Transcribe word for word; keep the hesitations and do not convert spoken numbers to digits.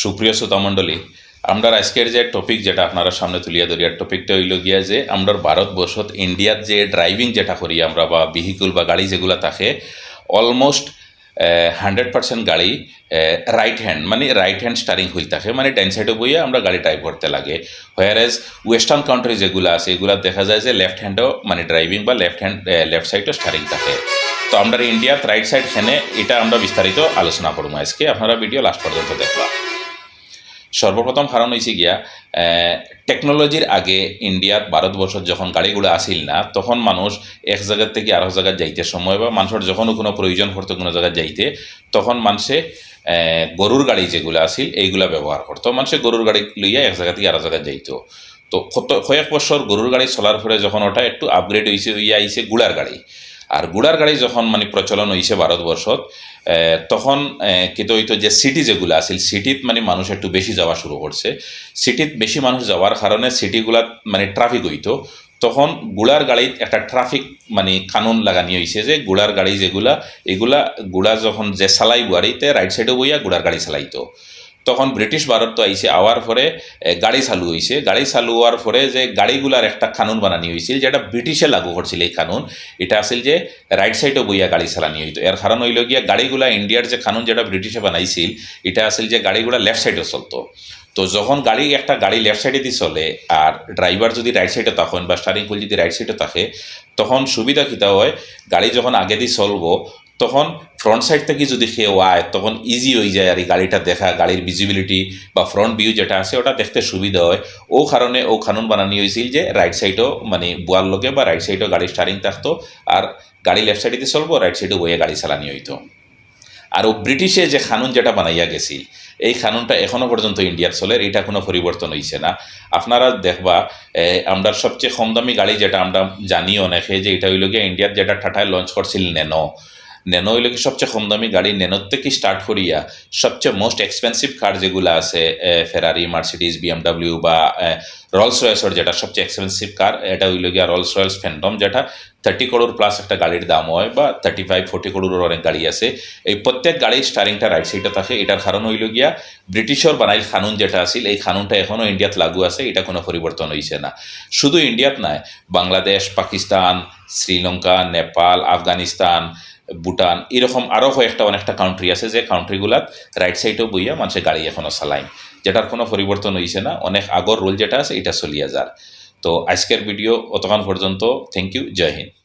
সুপ্রিয় শ্রোতা মণ্ডলী, আমরার আজকের যে টপিক, যেটা আপনারা সামনে তুলিয়া ধরিয়ার, টপিকটা অইল গিয়া যে আমরার ভারতবর্ষত, ইন্ডিয়াত যে ড্রাইভিং যেটা করি আমরা, বা ভেহিকল বা গাড়ি যেগুলা থাকে, অলমোস্ট হান্ড্রেড পার্সেন্ট গাড়ি রাইট হ্যান্ড, মানে রাইট হ্যান্ড স্টারিং হুইল থাকে, মানে ডাইন সাইডো বইয়া আমরা গাড়ি ড্রাইভ করতে লাগে। হোয়ার এজ ওয়েস্টার্ন কান্ট্রি যেগুলা আছে, এগুলা দেখা যায় যে লেফট হ্যান্ডও মানে ড্রাইভিং বা লেফট হ্যান্ড, লেফট সাইডও স্টারিং থাকে। তো আমরা ইন্ডিয়াত রাইট সাইড কেনে, এটা আমরা বিস্তারিত আলোচনা করবো আজকে, আপনারা ভিডিও লাস্ট পর্যন্ত দেখবা। সর্বপ্রথম কারণ হইছে গিয়া, টেকনোলজির আগে ইন্ডিয়াত, ভারতবর্ষত যখন গাড়ি ঘোড়া আসিল না, তখন মানুষ এক জায়গা থেকে আরো জায়গায় যাইতে সময় বা মানুষের যখন কোনো প্রয়োজন পড়তো কোনো জায়গায় যাইতে, তখন মানুষে গরুর গাড়ি যেগুলা আছিল, এইগুলা ব্যবহার করতো। মানুষে গরুর গাড়ি লইয়া এক জায়গা থেকে আরো জায়গায় যাইতো। তো কত, কয়েক বছর গরুর গাড়ি চলার পরে যখন ওটা একটু আপগ্রেড হইছে, হইয়া আইছে ঘোড়ার গাড়ি। আর ঘোড়ার গাড়ি যখন মানে প্রচলন হইছে ভারতবর্ষত, তখন কিতা হইতো যে সিটি যেগুলা আছিল, সিটিত মানে মানুষ একটু বেশি যাওয়া শুরু করছে। সিটিত বেশি মানুষ যাওয়ার কারণে সিটিগুলাত মানে ট্রাফিক হইতো। তখন ঘোড়ার গাড়িত একটা ট্রাফিক মানে কানুন লাগানি হইছে যে ঘোড়ার গাড়ি যেগুলা, এগুলা ঘোড়া যখন যে চালাইবো আর ইতে রাইট সাইডো বইয়া ঘোড়ার গাড়ি চালাইতো। তখন ব্রিটিশ ভারত তো আইছে, আওয়ার পরে গাড়ি চালু হইছে। গাড়ি চালু হওয়ার পরে যে গাড়িগুলার একটা কানুন বানানি হইছিল, যেটা ব্রিটিশে লাগু করছিল এই কানুন, এটা আছিল যে রাইট সাইডো বইয়া গাড়ি চালানি হইতো। এর কারণ হইল গিয়া গাড়িগুলা, ইন্ডিয়ার যে কানুন যেটা ব্রিটিশে বানাইছিল, এটা আছিল যে গাড়িগুলা লেফট সাইডো চলতো। তো যখন গাড়ি, একটা গাড়ি লেফট সাইডেদি চলে আর ড্রাইভার যদি রাইট সাইডো থাকেন বা স্টারিং হুইল যদি রাইট সাইডো থাকে, তখন সুবিধা কিতা হয়, গাড়ি যখন আগেদি চলবো, তখন ফ্রন্ট সাইড থেকে যদি কেউ আয়, তখন ইজি হয়ে যায় আর এই গাড়িটা দেখা, গাড়ির ভিজিবিলিটি বা ফ্রন্ট ভিউ যেটা আছে ওটা দেখতে সুবিধা হয়। ও কারণে ও কানুন বানানি হয়েছিল যে রাইট সাইডও মানে বুয়ার লগে বা রাইট সাইডও গাড়ি স্টারিং থাকতো, আর গাড়ি লেফট সাইডেদি চলবো, রাইট সাইডো বইয়া গাড়ি চালানি হইতো। আর ও ব্রিটিশে যে কানুন যেটা বানাইয়া গেছিল, এই কানুনটা এখনো পর্যন্ত ইন্ডিয়াত চলের, এটা কোনো পরিবর্তন হইছে না। আপনারা দেখবা, আমরা সবচেয়ে কম দামি গাড়ি যেটা আমরা জানি অনেকে, যে এটা হইল গিয়া ইন্ডিয়াত যেটা টাটায় লঞ্চ করছিল, ন্যানো। ন্যানো হইল কি সবচেয়ে কম দামি গাড়ি। ন্যানোর থেকে স্টার্ট করিয়া সবচেয়ে মোস্ট এক্সপেন্সিভ কার যেগুলা আছে, ফেরারি, মার্সিডিজ, বিএমডাব্লিউ বা রোলস রয়েসর যেটা সবচেয়ে এক্সপেন্সিভ কার, এটা হইল গিয়া রোলস রয়েস ফ্যান্টম, যেটা থার্টি করোড় প্লাস একটা গাড়ির দাম হয় বা থার্টি ফাইভ ফোর্টি করোড়র অনেক গাড়ি আছে। এই প্রত্যেক গাড়ির স্টারিংটা রাইট সাইডে থাকে। এটার কারণ হইল গিয়া ব্রিটিশর বানাইল কানুন যেটা আছিল, এই কানুনটা এখনো ইন্ডিয়াত লাগু আছে, এটা কোনো পরিবর্তন হইছে না। শুধু ইন্ডিয়াত নাই, বাংলাদেশ, পাকিস্তান, শ্রীলঙ্কা, নেপাল, আফগানিস্তান, ভুটান, এরকম আরও কয়েকটা অনেকটা কান্ট্রি আছে যে কান্ট্রিগুলাত রাইট সাইডও বইয়া মানুষে গাড়ি এখনো চালাইন, যেটার কোনো পরিবর্তন হইছে না। অনেক আগর রুল যেটা আছে এটা চলিয়া যার। তো আজকের ভিডিও অতক্ষণ পর্যন্ত। Thank you. জয় হিন্দ।